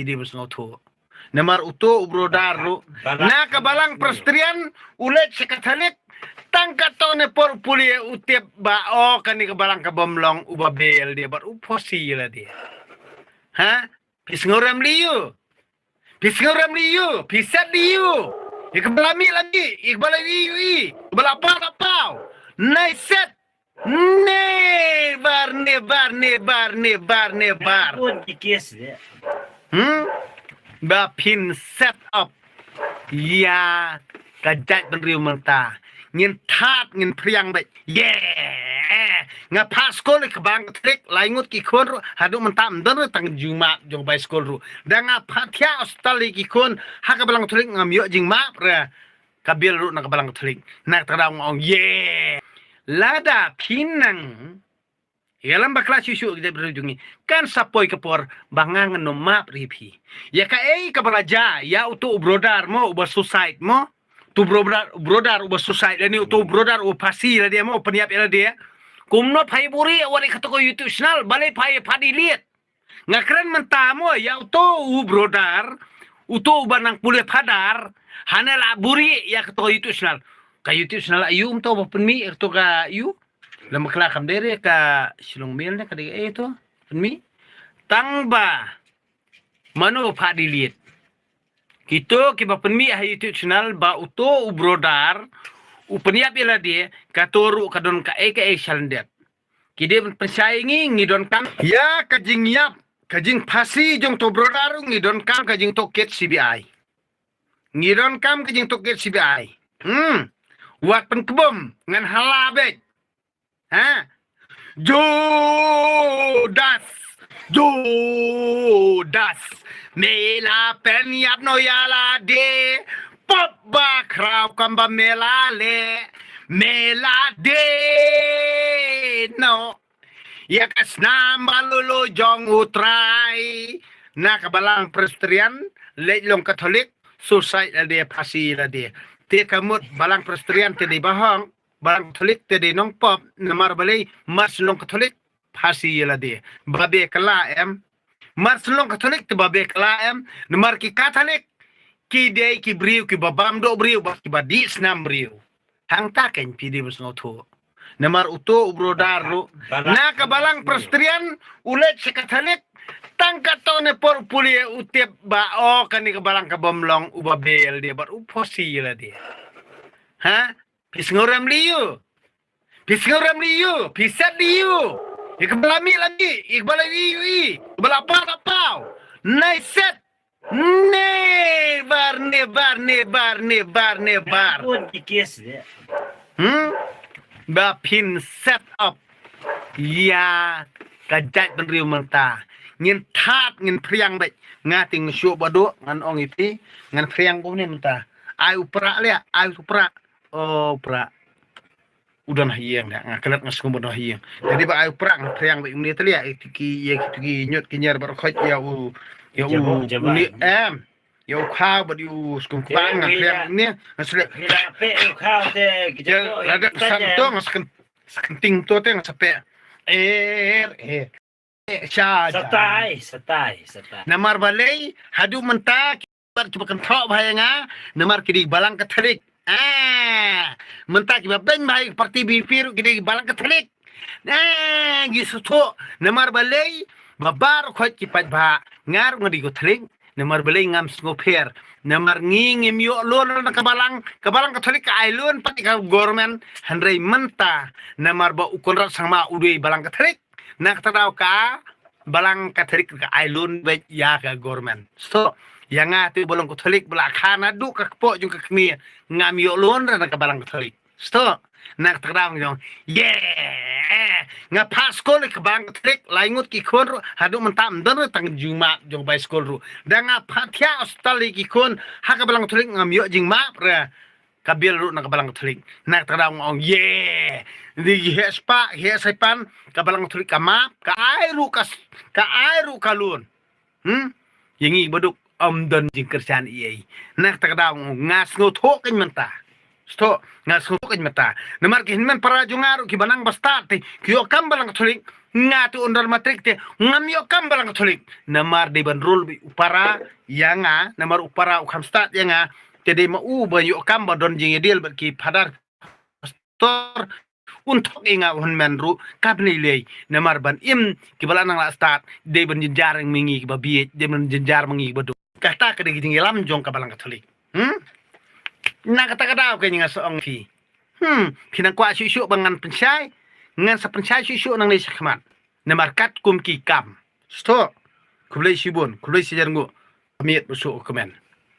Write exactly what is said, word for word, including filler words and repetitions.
Dei ba sngewthuh. Namar uto u brother ruh na ka balang Presbyterian u leit sha Katholik, tang katto ne por u pule u tip ba, o, kane ka balang ka bym long, u babe ïa lade bad u phosi ïa lade. Ha? Phi sngewrem lei ïoh. Phi sngewrem lei ïoh. Phi set lei ïoh. Ïa ka ba la mih la mih, ïa ka ba la ïohi ïohi, ïa ka ba la paw la paw. Nai set. Never, never, never, never, never. Pun ki kes de. Hmm? Ba phin set up ïa ka jaitbynriew mynta. Ngin thad, ngin phriang beit. Yeah! Nga phah skul ïa ka balang Katholik, lai ngut ki khun ruh, haduh mynta ym don ruh tang jingmap jong bai skul ruh. Da nga phah thiah hospital ïa ki khun ha ka balang Katholik, ngam ïoh jingmap ruh. Ka bill ruh na ka balang Katholik. Na kata ka daw nga ong, yeah! Lada phi nang ïalam bakla shuh shuh ki jaitbynriew jong ngi, kan sa poi ka por ba nga ngan ym map ruh ïa phi. Ïa kaei kaba la jia ïa uto u brother mo, uba suicide mo. Uto u brother, brother uba suicide lane uto u brother uba phasi ïa lade mo, u pynïap ïa lade. Kumno phi buhrieh wat ïa kato ka YouTube channel, balei phi phah delete? Nga kren mynta mo ïa uto u brother, uto uba nang pule phadar, hana la buhrieh ïa kato ka YouTube channel. Ka YouTube channel aïu mynta ba pynmih ïa kato ka aïu? Lem bakla kam dei re ka Shillong Mail ne ka dei kaei to pynmih. Tang ba mano phah delete? Kito kiba pynmih ha YouTube channel ba uto u brother u pynïap ïa lade, kato ruh ka don kaei kaei shalyndet. Ki dei ban pynshai ïa ngi, ngi donkam ïa ka jingïap, ka jingphasi jong uto u brother ruh, ngi donkam ka jingtohkit C B I. Ngi donkam ka jingtohkit C B I. Hmm. Wat pynkbom ngan hala beit. Ha? Judas, Judas, me la pynïap noh ïa lade, pop ba khraw kam ba me la leh, me la dei noh ïa ka snam ba lulu jong U Trai. Na ka balang Presbyterian leit long Katholik, suicide lade, phasi lade. Te ka mut balang Presbyterian te dei bahong, balang Katholik te dei nongpop, namar balei? Mar shu long Katholik phasi ïa lade. Babe kylla em? Mar shu long Katholik te babe kylla em? Namar ki Katholik ki dei ki briew kiba bam doh briew bad kiba dih snam briew. Hangta kein phi dei ban sngewthuh. Namar uto u brother ruh na ka balang Presbyterian u leit sha Katholik, tang katto ne por u pule u tip ba, o, kane ka balang ka bym long, u babe ïa lade bad u phosi ïa lade. Ha? Phi sngewrem lei ïoh. Phi sngewrem lei ïoh. Phi set lei ïoh. Ïa ka ba la mih la mih, ïa ka ba la ïohi ïohi, ïa ka ba la paw la paw. Nai set. Never, never, never, never, never. Pun ki kes de. Hmm? Ba phin set up ïa ka jaitbynriew mynta. Ngin thad, ngin phriang beit. Nga te nga shu ba doh, ngan ong ïa phi, ngan phriang kumne mynta. Ai u prah leh, ai u prah. O prah. U don ha ïing, nga klet nga sngewbha u don ha ïing. Te dei ba ai u prah nga phriang beit kumne te leh, ïa kito ki, ïa kito ki ñiut ki ñiar baroh khoit, ïa u, ïa u, em. Ïa u khaw bad ïa u skum kpang nga phriang kumne, nga shu leh. Lada ka san to nga sa kynting to te nga sa peh. Er, er. Sha, sha. Satai, satai, satai. Namar balei, haduh mynta, kiba, kiba kynthoh bha ïa nga, namar ki dei balang Katholik. Ah, mynta kiba beiñ bha ïa ka party B P ruh ki dei balang Katholik. Ah, ngi sngewthuh, namar balei, ba baroh khoit ki paidbah, nga ruh nga dei Katholik, namar balei ngam sngewpher. Namar ngi ngim ïoh loan na ka balang, ka balang Katholik ka ai loan pat ïa ka government, hynrei mynta, namar ba u Conrad Sangma u dei balang Katholik. Na kata ka daw ka balang Katholik ka ai loan beit ïa ka government. Sngewthuh, ïa nga te ba long Katholik ba la kha naduh ka kpoh jong ka kmie, ngam ïoh loan re na ka balang Katholik. Sngewthuh, na kata ka daw nga ong, yeah! Nga phah skul ïa ka balang Katholik, lai ngut ki khun ruh, haduh mynta ym don ruh tang jingmap jong bai skul ruh. Da nga phah thiah hospital ïa ki khun ha ka balang Katholik, ngam ïoh jingmap re. Ka bill ruh na ka balang Katholik. Na kata ka daw nga ong, yeah! Dei ki heh spah, ki heh saipan, ka balang Katholik ka map, ka ai ruh ka s-, ka ai ruh ka loan. Hmm? Ïa ngi baduk ym don jingkyrshan ei ei. Na kata ka daw nga ong, nga sngewthuh kein mynta. Sngewthuh, nga sngewthuh kein mynta. Namar ki hynmen para jong nga ruh kiba nang ba stad te, ki ïoh kam balang Katholik, Nga te un dal matrik te ngam ïoh kam balang Katholik. Namar dei ban rul bad u para ïa nga, namar u para u kham stad ïa nga. Te dei ma u ban ïoh kam ba don jingïadil bad ki phadar pastor. Un thok ïa nga un men ruh ka bnei lei. Namar ban im ki ba la nang la stad, dei ban jynjar ma ngi ki ba bieit, dei ban jynjar ma ngi ki ba duk. Kata ka dei ka jingïalam jong ka balang Katholik. Hmm? Na kata ka daw ka nga sa ong phi. Hmm, phi nang kwah shuh shuh ba ngan pynshai, ngan sa pynshai shuh shuh nangne shakhmat. Namar katkum ki kam. Stok. Khublei shibun, khublei shihajar nguh. Ïa miet ba shuh comment.